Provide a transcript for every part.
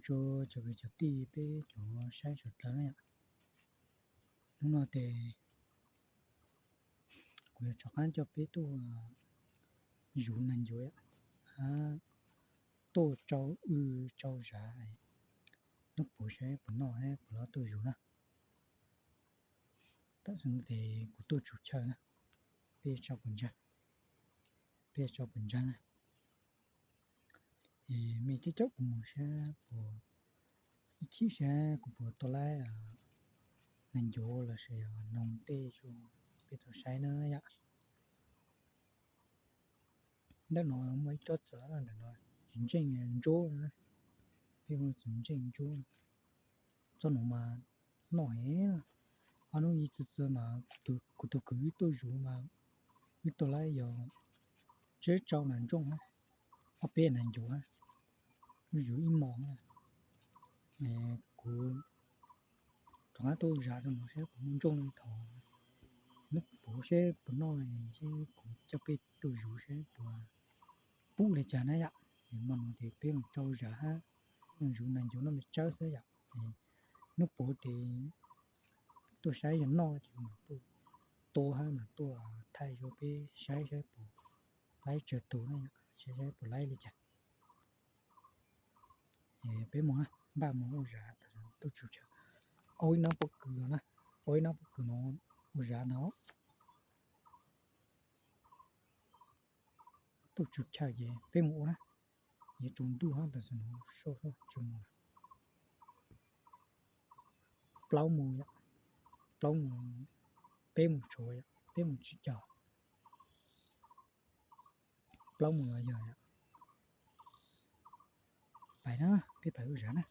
tso cov kwv cov tij peb cov saib sawv daws na yom. Hnub no ces kuv yuav rov qab coj peb tuaj zuv nees ncuav, tuaj tsau wb tsau zav, hnub puav saib puas noj thiab puas los tuaj zuv na. Tam sim no ces kuv tuaj tsuj chaw na, peb tso puas ntseeg, peb tso puas ntseeg na. Es mej coob coob kuv mus saib puas, ib chim saib kuv puas tau laib nees ncuav los sis noog tej rau peb tau saib na yom. Ntawm no muaj ib tsob txiv ntawm no, txiv ntseej ntsuab, peb hu txiv ntseej ntsuab. Tsob no mas noj heev. Ob hnub ib txwv txwv mas kuv tus kwv wb tuaj zuv mas wb tuaj laib yog tsib rau nas ntsooj, ob peb nas ncuav, wb zuv ib hmos na. Kuv rov qab tuaj zav rau no saib puas muaj ntsooj li thaum hnub puav saib puas noj, saib kuv coj peb tuaj zuv saib puas pub li cas na yom. Es hmo no ces peb mus tsau zav hab zuv nas ncuav noj me tsawb xwb yom. Hnub puav ces tuaj saib yog noj ces mam tuaj tua hab mam tuaj thaij rau peb saib saib puas laib tsawg tug na yom, saib saib puas laib li cas. Peb mus na, npaj mus ua zav, tuaj tsuj chaw, ua ib hnab pob kws no na, ua ib hnab pob kws no ua zav ntag. Tuaj tsuj chaw ces peb mus ua na, yuav tsaus ntuj hab tam sim no soj soj tsis mus lawm. Plaub moos yom, plaub moos, peb moos tshuav yom, peb moos tsib caug, plaub moos los yog yom. Pais na, peb pais ua zav na.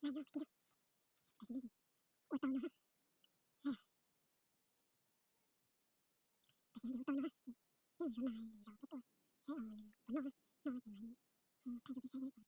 Tam sim no ces ua tau no, tam sim no ces ua tau no ces peb mus zov nas zov peb tuaj saib nws puas noj na, noj ces mam li thaij rau peb saib seb puas.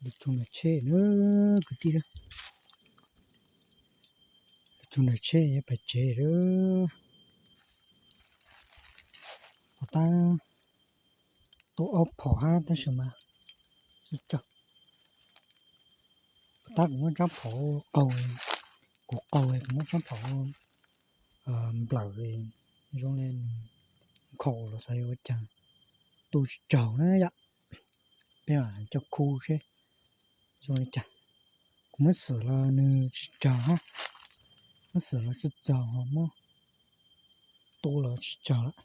Lawv tug nas tsheb na, kwv tij na. Lawv tug nas tsheb pais tsev lawm. Puas tab, tua ob phom hab tab sis mas tsis raug. Puas tab kuv muab tsab phom qaug, kuv qaug kuv muab tsab phom nplawm zoo li nkhaus los xyov yog ua cas, tua tsis raug na yom. Peb mam coj khu seb zoo li cas. Kuv muab xwm los nws tsis raug hab, muab xwm los tsis txaug, muab tua los tsis raug lawm.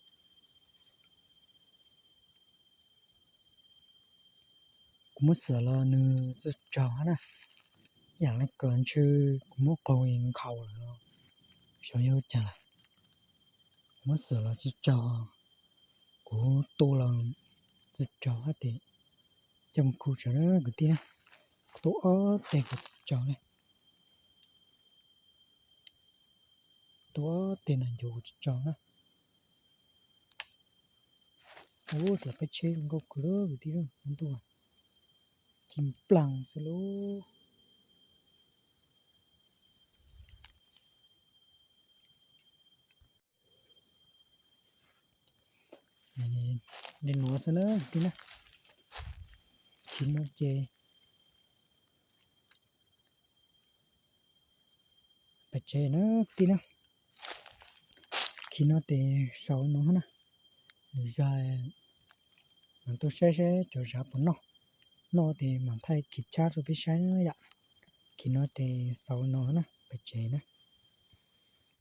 Kuv muab xwm los nws tsis raug hab na. Ib yam li kawm ntshe kuv muab qaug nkhaus lawm los xyov yog ua cas lawm. Kuv muab xwm los tsis raug, kuv tua los tsis raug hab tes coj mus khu tsam na kwv tij na. Tua ob teg kuv tsis raug ne. Tua ob teg nas ncuav kuv tsis raug na. Ub, dlav peb tsheb zoo nkauj kawg lawm kwv tij, lub ntuj ci nplaag xwb lauj. Li nuav xwb na kwv tij na. Khis no ces pais tsev na kwv tij na. Khis no tes xaus no na. Lwm zaug mam tuaj saib saib cov zav puas noj. Noj tes mam thaij khis tshab rau peb saib na yom. Khis no tes xaus no na, pais tsev na.